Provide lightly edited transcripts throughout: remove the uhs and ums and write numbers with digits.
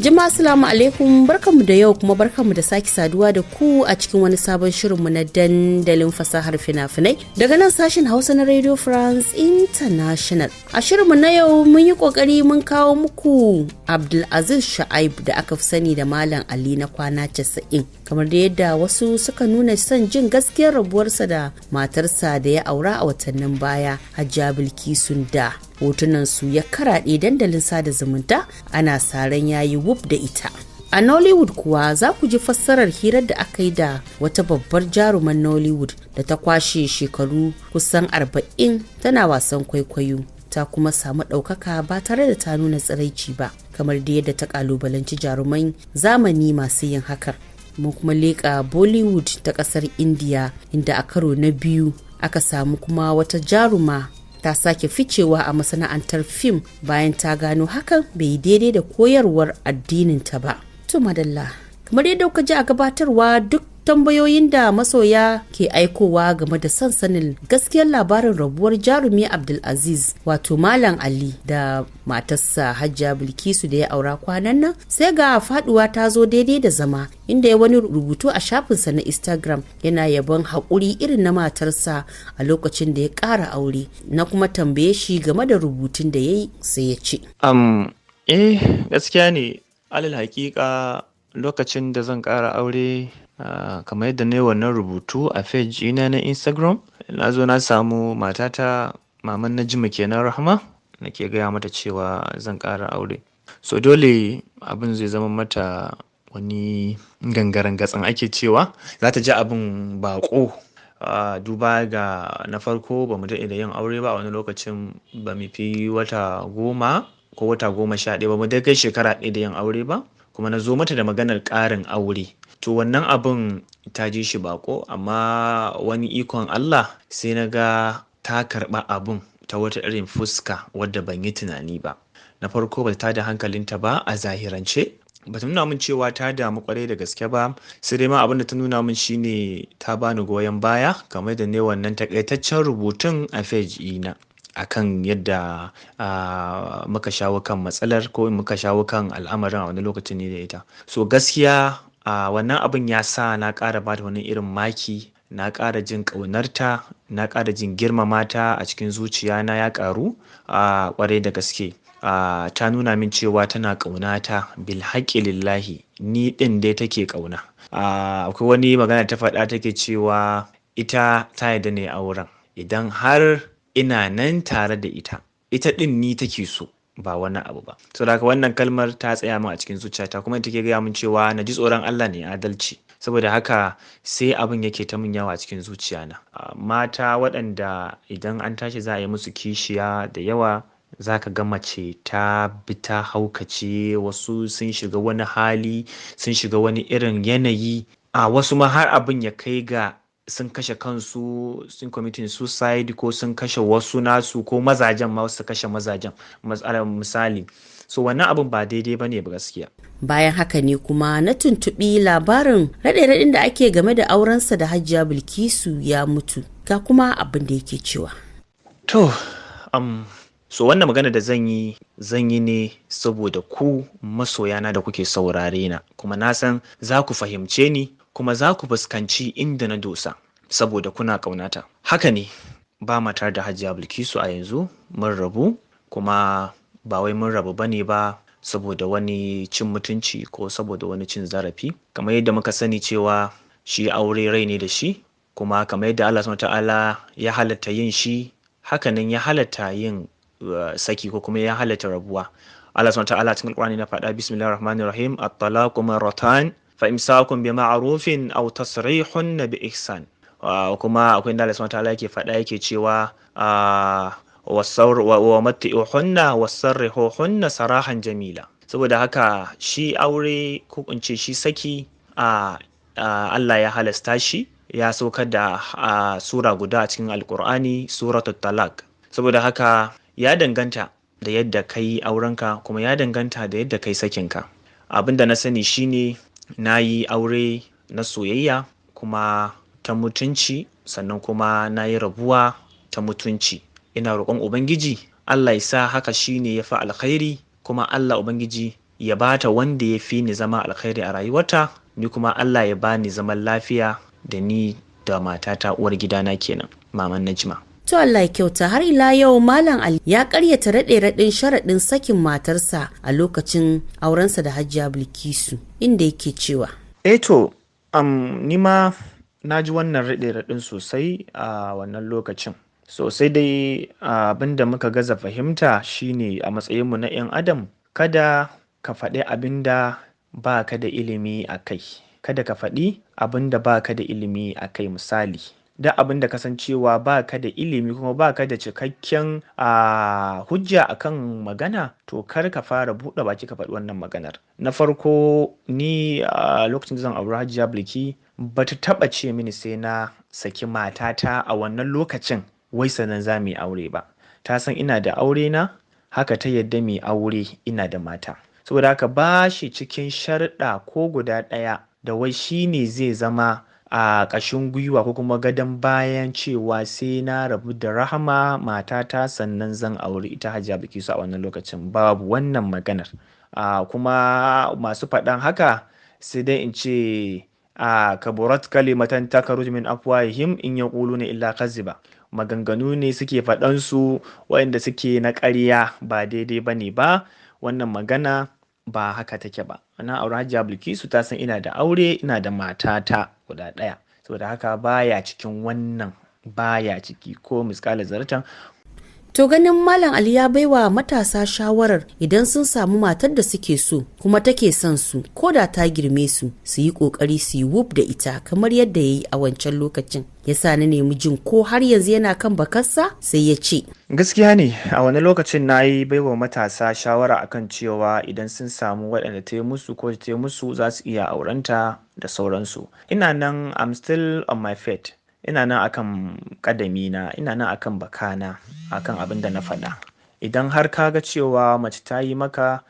Jama'a, assalamu alaikum. Barkanmu da yau, kuma barkanmu da sake saduwa da ku a cikin wani sabon shirinmu na Dandalin Fasahar Fina-finai daga nan sashen Hausa na Radio France International. A shirinmu na yau mun yi kokari mun kawo muku Abdulaziz Sha'aib da aka fi sani da Malam Ali na Kwana 90. Kamar da yadda wasu suka nuna son jin gaskiyar rabuwarsa da matarsa da ya aura a watannin baya, Hajiya Bilkisun, da hotunan su ya karaɗe dandalin sada zumunta, ana saran yayi wuf da ita. A Nollywood kuwa, za ku ji fassarar hirar da aka yi da wata babbar jaruman Nollywood da ta kwashe shekaru kusan 40 tana wasan kwaikwayo, ta kuma samu ɗaukaka ba tare da ta nuna tsiraici ba, kamar da yadda ta kalubalanci jaruman zamani masu yin hakan. Mun kuma leƙa Bollywood ta ƙasar India, inda a karo na biyu aka samu kuma wata jaruma ta sake ficewa a masana'antar fim bayan ta gano hakan bai daidai da koyarwar addininta ba. To madalla, kamar yadda kuka ji a gabatarwa, duk tambayoyin da masoya ke aikowa game da son sanin gaskiyar labarin rabuwar jarumi Abdulaziz, wato Malam Ali, da matarsa Hajja Bilkisu da ya aura kwanan nan, sai ga faduwa ta zo daidai da zama, inda ya wani rubutu a shafinsa na Instagram yana yabon haƙuri irin na matarsa a lokacin da ya ƙara aure. Na kuma tambaye shi game da rubutun da ya yi, sai ya ce: Eh, gaskiya ne, alal haƙiƙa lokacin da zan ƙara aure, kamar yadda na yi wannan rubutu a page ina na Instagram, na zo na samu matata, Maman Najma kenan, Rahama, nake gaya mata cewa zan ƙara aure. So dole abin zai zama mata wani gangaren gatsan ake cewa, za ta ji abin baƙo. Duba ga na farko, ba mu daɗe da yin aure ba a wani lokacin, ba mu fi wata 10 ko wata 11 ba, mu dai kai shekara 1 da yin aure ba, kuma na zo mata da maganar ƙarin aure. To wannan abun ta ji shi baƙo, amma wani ikon Allah sai na ga ta karɓa abun ta wata irin fuska wadda ban yi tunani ba. Na farko, ba ta tada hankalinta ba a zahirance. Ba ta nuna min cewa ta damu ƙwarai da gaske ba, sai dai ma abin da ta nuna min shine ta bani goyon baya game da ne wannan taƙaitaccen rubutun a page ɗina akan yadda muka shawo kan matsalar ko muka shawo kan al'amarin a wani lokacin ni da ita. So gaskiya wannan abin ya sa na ƙara bata wani irin maki, na ƙara jin ƙaunarta, na ƙara jin girmama ta a cikin zuciya na ya ƙaru ƙwarai da gaske. Ta nuna min cewa tana ƙaunata bil haƙƙi lillahi, ni ɗin dai take ƙauna. Akwai wani magana ta faɗa, take cewa ita ta yarda na yi auren idan har ina nan tare da ita, ita ɗin ni take so ba wani abu ba. Saboda haka wannan kalmar ta tsaya min a cikin zuciyata, kuma take gaya min cewa na ji tsoron Allah ne adalci. Saboda haka sai abin yake ta min yawa a cikin zuciya na. Mata waɗanda idan an tashi za a yi musu kishiya da yawa, za ka ga mace ta bi ta haukace, wasu sun shiga wani hali, sun shiga wani irin yanayi. A wasu ma har abin ya kai ga sun kashe kansu, sun committing suicide, ko sun kashe wasu nasu, ko mazajen ma su kashe mazajen, misali. So wannan abin ba daidai ba ne ba gaskiya. Bayan haka ne kuma na tuntuɓi labarin raɗe-raɗin da ake game da aurensa da Hajiya Bilkisu ya mutu, ga kuma abin da yake cewa. To, so wannan magana da zan yi, zan yi ne saboda ku masoyana da kuke saurare na, kuma na san za ku fahimce ni kuma za ku fuskanci inda na dosa saboda kuna ƙaunata. Haka ne, ba ma tare da Hajiya Bilkisu a yanzu, mun rabu, kuma ba wai mun rabu bane ba saboda wani cin mutunci ko saboda wani cin zarafi. Kamar yadda muka sani cewa shi aure rai ne da shi, kuma kamar yadda Allah Subhanahu Ta'ala ya halatta yin shi, hakanan ya halatta yin saki ko kuma ya halatta rabuwa. Allah Subhanahu Ta'ala cikin Alƙur'ani na faɗa, bismillahir rahmanir rahim, "At-talaqu marratan, fa imsakun bi ma'rufin aw tasrihun bi ihsan." Kuma akwai inda Allah Subhanahu Ta'ala yake faɗa, yake cewa wa matti'uhunna wasarrihuhunna sarahan jamila. Saboda haka shi aure, ko in ce shi saki, a Allah ya halasta shi, ya saukar da sura guda a cikin Alkur'ani, Suratul Talaq. Saboda haka ya danganta da yadda kai aurenka, kuma ya danganta da yadda kai sakinka. Abin da na sani shine na yi aure na soyayya kuma ta mutunci, sannan kuma na yi rabuwa ta mutunci. Ina roƙon Ubangiji Allah ya sa haka shine ya fi alkhairi, kuma Allah Ubangiji Ya bata wanda ya fi ni zama alkhairi a rayuwarta, ni kuma Allah ya bani zaman lafiya da ni da matata, uwar gidana kenan, Maman Najma. To, Allah ya kyauta. Har ila yau Malam Ali ya karyata raɗe raɗin sharaɗin sakin matarsa a lokacin aurensa da Hajiya Bilkisu, inda yake cewa: Eh to, ni ma na ji wannan raɗe raɗin sosai a wannan lokacin. Sosai dai, abin da muka gaza fahimta shine, a matsayinmu na 'yan adam, kada ka faɗi abin da ba ka da ilimi a kai. Kada ka faɗi abin da ba ka da ilimi a kai. Misali, da abin da kasancewa ba ka da ilimi kuma ba ka da cikakken hujja akan magana, to kar ka fara buɗe baki ka faɗi wannan maganar. Na farko, ni a lokacin da zan auri Hajiya Bilki, ba ta taɓa ce mini sai na saki matata a wannan lokacin wai sannan za mu yi aure ba. Ta san ina da aure na, haka ta yadda mu yi aure ina da mata. Saboda haka, ba shi cikin sharɗa ko guda ɗaya da wai shi ne zai zama a ƙashin gwiwa ko kuma gadon bayan cewa sai na rabu da Rahama matata sannan zan auri ita Hajiya Bilkisu. A wannan lokacin babu wannan maganar. Kuma masu faɗan haka, sai dai in ce a kaburat kalimatan takhruju min afwahihim in yaquluna illa kaziba. Maganganu ne suke faɗan su waɗanda suke na ƙarya, ba daidai ba ne ba. Wannan magana ba haka take ba. Na auri Hajiya Bilkisu, ta san ina da aure, ina da matata guda ɗaya. Saboda haka, baya cikin wannan, baya ciki ko misƙala zaratan. To, ganin Malam Ali ya baiwa matasa shawarar idan sun samu matar da suke so kuma take son su, ko da ta girme su, su yi kokari su yi wuf da ita kamar yadda ya yi a wancan lokacin, ya sa na nemi jin ko har yanzu yana kan bakarsa, sai ya ce: Gaskiya ne, a wani lokacin na yi baiwa matasa shawara akan cewa idan sun samu waɗanda ta yi musu ko ta yi musu, za su iya aurenta da sauransu. Ina nan, I'm still on my feet. Ina nan akan ƙadamina, ina nan akan bakana, akan abin da na faɗa. Idan har ka ga cewa mace ta yi maka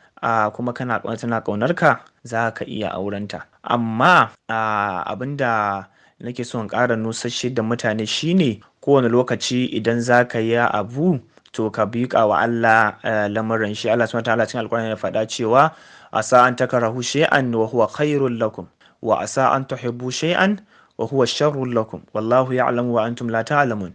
kuma kana tana ƙaunar ka, za ka iya aurenta. Amma abin da nake so in ƙara nusashe da mutane shine, kowane lokaci idan za ka yi abu, to ka miƙa wa Allah lamuran shi. Allah Subhanahu wa Ta'ala cikin Alƙur'ani ya faɗa cewa asa an takrahu shay'an wa huwa khairul lakum wa asa an tuhibbu shay'an wa huwa sharrul lakum wallahu ya'lamu wa antum la ta'lamun.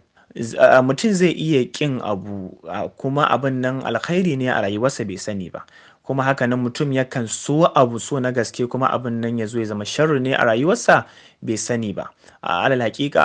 Mutum zai iya ƙin abu, kuma abin nan alkhairi ne a rayuwarsa, bai sani ba. Kuma haka nan mutum yakan so abu so na gaske, kuma abin nan ya zo ya zama sharri ne a rayuwarsa, bai sani ba. A alal haƙiƙa,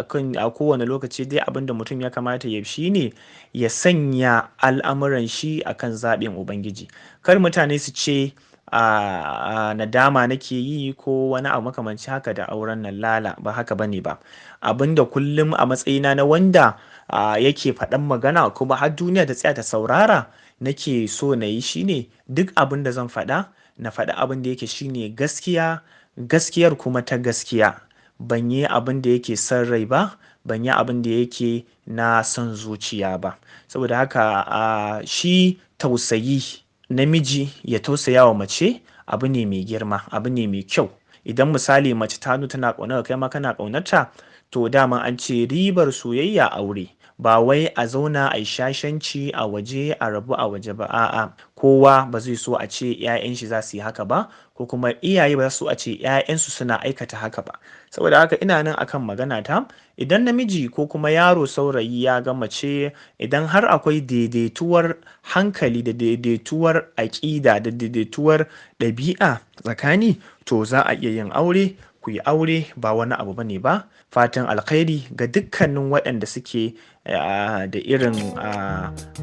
a kowane lokaci dai, abin da mutum ya kamata ya shi ne ya sanya al'amuran shi akan zaɓin Ubangiji. Kar mutane su ce a nadama nake yi ko wani abu makamancin haka da auren nan, lala, ba haka bane ba. Abin da kullum a matsayina na wanda yake faɗan magana kuma har duniya ta tsaya ta saurara nake so na yi shine, duk abin da zan faɗa, na faɗi abin da yake shine gaskiya, gaskiyar kuma ta gaskiya. Ban yi abin da yake son rai ba, ban yi abin da yake na son zuciya ba. Saboda haka, shi tausayi, namiji ya tausaya wa mace, abu ne mai girma, abu ne mai kyau. Idan misali mace ta nuna tana ƙaunar ka, kai ma kana ƙaunarta, to dama an ce ribar soyayya aure. Ba wai a zauna a yi shashanci a waje, a rabu a waje ba, a'a. Kowa ba zai so a ce 'ya'yan shi za su yi haka ba, ko kuma iyaye ba za su so a ce 'ya'yansu suna aikata haka ba. Saboda haka, ina nan akan magana ta. Idan namiji ko kuma yaro saurayi ya ga mace, idan har akwai daidaituwar hankali da daidaituwar aƙida da daidaituwar ɗabi'a tsakani, to za a iya yin aure. Ku yi aure, ba wani abu bane ba. Fatan alkhairi ga dukkanin waɗanda suke da irin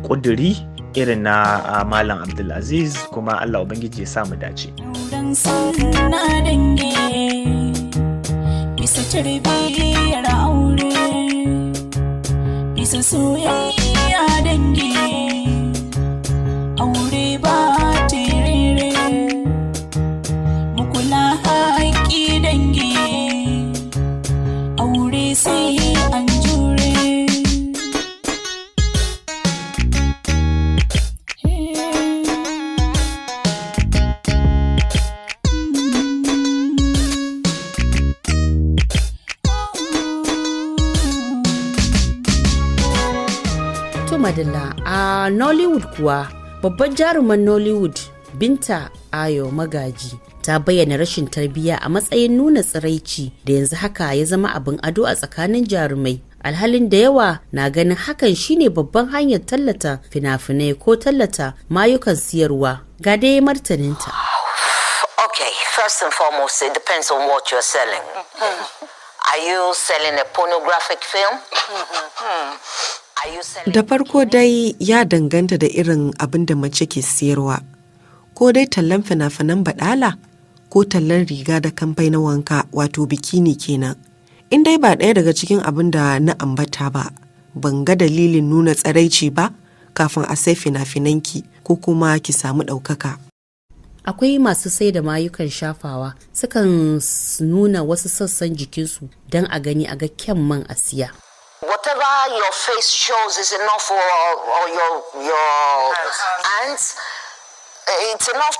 ƙuduri irin na Malam Abdulaziz, kuma Allah Ubangiji ya sa mu dace. Auren sunna dangi, bisa tarbiyyar aure, bisa soyayya dangi, aure ba terere, mu kula haƙƙi dangi, aure sai an jure. To madalla, a Nollywood kuwa, babban jaruman Nollywood Binta Ayo Magaji ta bayyana rashin tarbiyya a matsayin nuna tsiraici da yanzu haka ya zama abin ado a tsakanin jarumai. Alhalin da yawa na ganin hakan shine babban hanyar tallata fina-finai ko tallata mayukan siyarwa. Ga dai martaninta. Okay, first and foremost, it depends on what you're selling. Are you selling a pornographic film? Are you selling Da farko dai ya danganta da irin abin da mace ke siyarwa, ko dai tallan fina-finan baɗala ko tallan riga da kamfai na wanka, wato bikini kenan. In dai ba ɗaya daga cikin abin da na ambata ba, ban ga dalilin nuna tsaraici ba kafin a sai fina-finanki ko kuma ki samu ɗaukaka. Akwai masu sai da mayukan shafawa, sukan nuna wasu sassan jikinsu don a gani, a ga kyan man a siya. Whatever your face shows is enough for or your hands. It's enough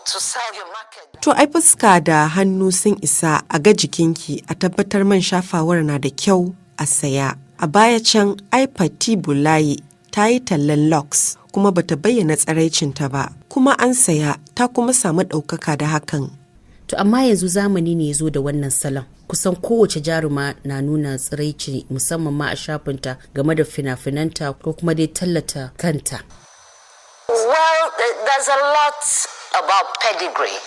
to sell your market. To ai fuska da hannu sun isa a ga jikinki a tabbatar man shafawar na da kyau a saya. A baya can ai Fati Bulayi ta yi tallan Lux kuma bata bayyana tsaraicinta ba, kuma an saya, ta kuma samu ɗaukaka da hakan. To amma yanzu zamani ne ya zo da wannan salon. Kusan kowace jaruma na nuna tsiraici, musamman ma a shafinta game da fina-finanta ko kuma dai tallata kanta. Well, there's a lot about pedigree,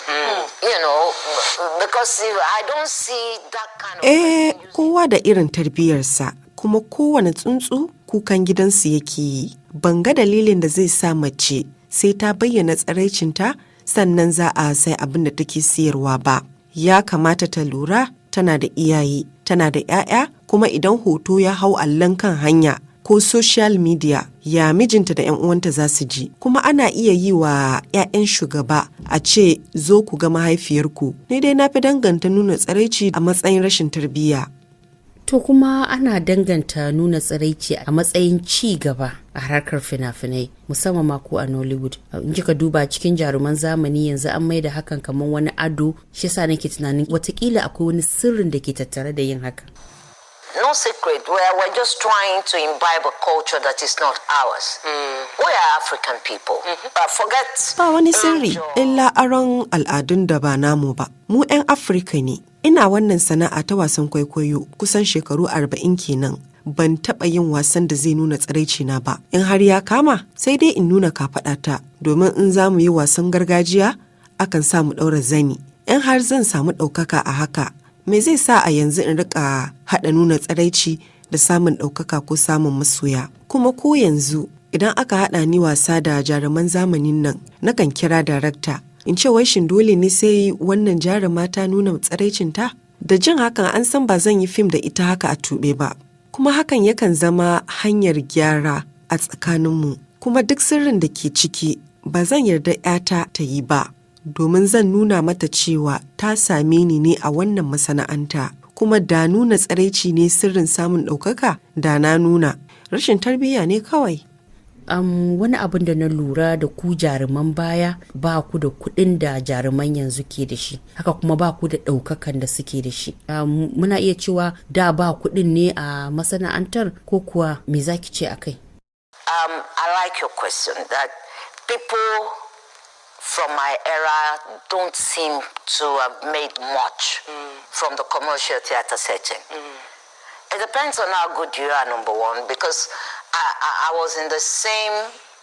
because if I don't see that kind of Eh, kowa da irin tarbiyyarsa, kuma kowane tsuntsu kukan gidansu yake yi. Ban ga dalilin da zai sa mace sai ta bayyana tsiraicinta sannan za a sai abin da take siyarwa ba. Ya kamata ta lura tana da iyaye, tana da 'ya'ya, kuma idan hoto ya hau allon kan hanya ko social media, ya mijinta da 'yan uwanta za su ji? Kuma ana iya yi wa 'ya'yan shugaba a ce, "Zo ku ga mahaifiyarku." Ni dai na fi danganta nuna tsiraici a matsayin rashin tarbiyya. To kuma ana danganta nuna tsiraici a matsayin ci gaba a harkar fina-finai, musamman ma ko a Nollywood. In kika duba cikin jaruman zamani yanzu, an maida hakan kamar wani ado, shi yasa nake tunanin watakila akwai wani sirrin da ke tattare da yin haka. No secret. We're just trying to imbibe a culture that is not ours. We are African people. Forget Ba wani sirri age or- illa aron al'adun da ba namu ba. Mu 'yan Afirka ne. Ina wannan sana'a ta wasan kwaikwayo kusan shekaru 40 kenan. Ban taɓa yin wasan da zai nuna tsiraici na ba. In har ya kama, sai dai in nuna kafaɗata, domin in za mu yi wasan gargajiya akan sa mu ɗaura zani. In har zan samu ɗaukaka a haka, me zai sa a yanzu in rika haɗa nuna tsiraici da samun ɗaukaka ko samun masoya? Kuma ko yanzu idan aka haɗa ni wasa da jaruman zamanin nan, nakan kira darakta in ce, "Wai shin dole ne sai wannan jaruma ta nuna tsiraicinta?" Da jin hakan an san ba zan yi fim da ita haka a tuɓe ba. Kuma hakan yakan zama hanyar gyara a tsakaninmu. Kuma duk sirrin da ke ciki, ba zan yarda 'yata ta yi ba, domin zan nuna mata cewa ta same ni ne a wannan masana'anta, kuma da nuna tsiraici ne sirrin samun ɗaukaka, da na nuna. Rashin tarbiyya ne kawai. Wani abin da na lura da ku jaruman baya, ba ku da kuɗin da jaruman yanzu ke da shi, haka kuma ba ku da ɗaukakan da suke da shi. Muna iya cewa da ba kuɗin ne a masana'antar, ko kuwa me zaki ce a kai? I like your question that people from my era don't seem to have made much from the commercial theater setting. It depends on how good you are, number one, because I was in the same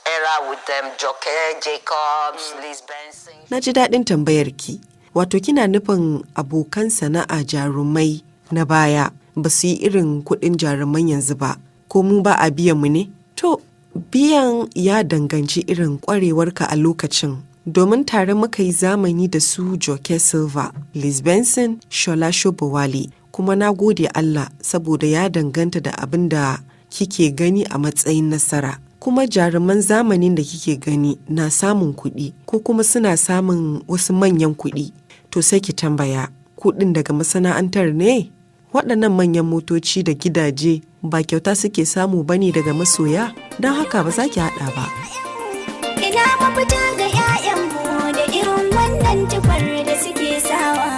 era with them, Joke Jacobs, Liz Benson. Na ji daɗin tambayar ki. Wato kina nufin abokan sana'a jarumai na baya ba su yi irin kuɗin jaruman yanzu ba, ko mu ba a biyan mu ne? To, biyan ya danganci irin ƙwarewarka a lokacin. Domin tare muka yi zamani da su Joke Silva, Liz Benson, Shola Shobowale, kuma na gode Allah, saboda ya danganta da abin da kike gani a matsayin nasara. Kuma jaruman zamanin da kike gani na samun kuɗi ko kuma suna samun wasu manyan kuɗi, to sai ki tambaya, kuɗin daga masana'antar ne? Waɗannan manyan motoci da gidaje ba kyauta suke samu bane daga masoya, don haka ba za ki haɗa ba. Ina mafita ga 'ya'yanmu da irin wannan tufar da suke sawa.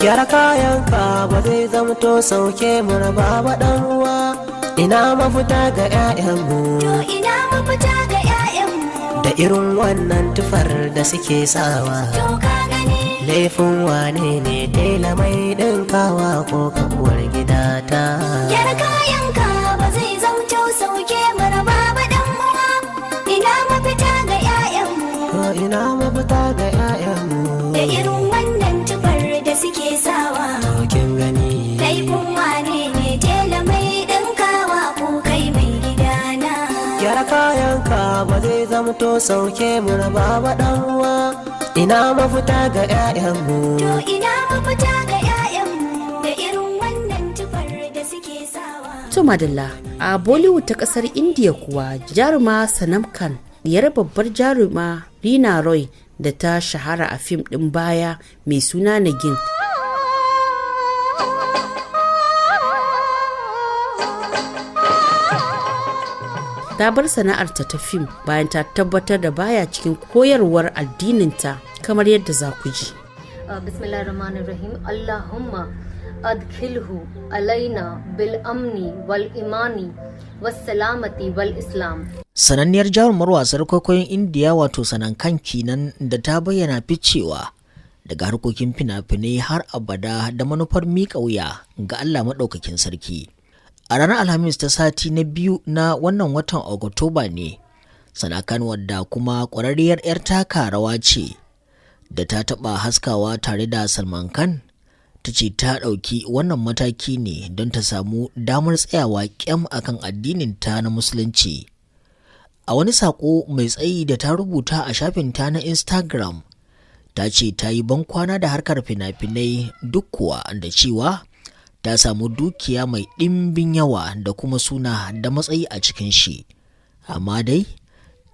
Gyara kayanka ba zai zamto sauke mu raba ba, ɗan uwa. Ina mafita ga 'ya'yanmu To ina mafita ga 'ya'yanmu da irin wannan tufar da suke sawa. To ka gani. Laifin wane ne, tela mai ɗinkawa ko ka uwar gida ta? Gyara kayanka ba zai zamto sauke maraba ba dan uwa. Ina mafita ga 'ya'yanmu Ko ina mafita ga 'ya'yanmu da irin wannan tufar da suke sawa. To kin gani. Laifin wane ne, tela mai ɗinkawa ko kai mai gidana? Gyara kayanka ba zai zamto sauke mu raba ba dan uwa. Ina mafita ga 'ya'yanmu. To ina mafita ga 'ya'yanmu da irin wannan tufar da suke sawa. To madalla, a Bollywood ta kasar India kuwa, jaruma Sanam Khan, diyar babbar jaruma Rina Roy da ta shahara a fim ɗin baya mai suna Nagin, ta bar sana'arta ta fim bayan ta tabbatar da baya cikin koyarwar addininta, kamar yadda za ku ji. Bismillahirrahmanirrahim. Allahumma adkhilhu alaina bil amni wal imani was salamati wal islam. Sananniyar jarumar wasar kwaikwayon Indiya wato Sanankan kenan da ta bayyana ficewa daga harkokin fina-finai har abada da manufar miƙa wuya ga Allah Maɗaukakin Sarki. A ranar Alhamis ta sati na biyu na wannan watan Oktoba ne, Sanakan, wadda kuma ƙwararriyar 'yar taka rawa ce da ta taɓa haskawa tare da Salman Khan, ta ce ta ɗauki wannan mataki ne don ta samu damar tsayawa kyam akan addinin ta na Musulunci. A wani saƙo mai tsayi da ta rubuta a shafinta na Instagram, ta ce ta yi bankwana da harkar fina-finai duk kuwa da cewa ta samu dukiya mai ɗimbin yawa da kuma suna da matsayi a cikin shi. Amma dai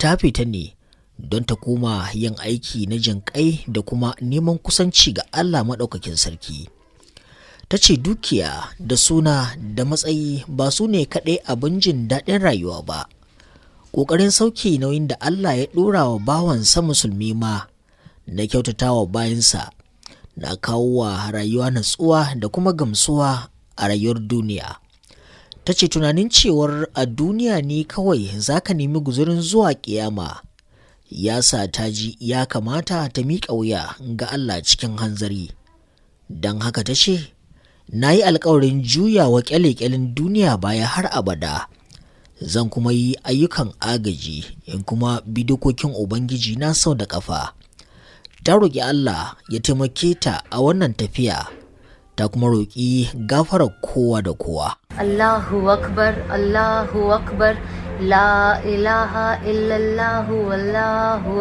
ta fita ne don ta koma yin aiki na jinƙai da kuma neman kusanci ga Allah Maɗaukakin Sarki. Ta ce dukiya da suna da matsayi ba su ne kaɗai abin jin daɗin rayuwa ba. Ƙoƙarin sauke nauyin da Allah ya ɗora wa bawansa musulmi ma na kyautatawa bayansa na kawo wa rayuwa natsuwa da kuma gamsuwa a rayuwar duniya. Ta ce tunanin cewar a duniya ne kawai za ka nemi guzurin zuwa ƙiyama ya sa ta ji ya kamata ta miƙa wuya ga Allah cikin hanzari. Don haka ta ce, na yi alkawarin juyawa ƙyale-ƙyalen duniya baya har abada. Zan kuma yi ayyukan agaji in kuma bi dokokin Ubangiji na sau da ƙafa. Ta roƙi Allah ya taimake ta a wannan tafiya, ta kuma roƙi gafarar kowa da kowa. Allahu akbar, Allahu akbar, la ilaha illallah, wallahu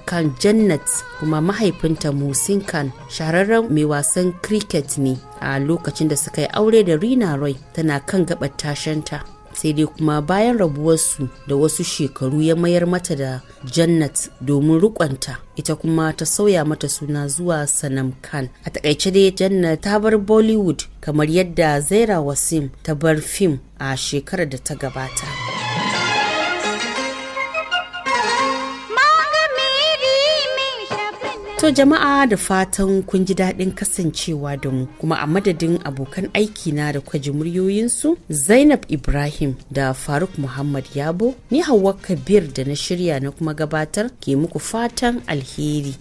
Khan Jannat, kuma mahaifinta Muhsin Khan shahararren mai wasan cricket ne. A lokacin da suka yi aure da Rina Roy, tana kan gabar tashanta, sai dai kuma bayan rabuwarsu da wasu shekaru ya mayar mata da Jannat domin rikonta, ita kuma ta sauya mata suna zuwa Sanam Khan. A takaice dai, Jannat ta bar Bollywood kamar yadda Zaira Wasim ta bar fim a shekarar da ta gabata. To jama'a, da fatan kun ji daɗin kasancewa da mu, kuma a madadin abokan aiki na da kuka ji muryoyinsu, Zainab Ibrahim da Faruk Muhammad Yabo, ni Hauwa Kabir da na shirya na kuma gabatar ke muku fatan alheri.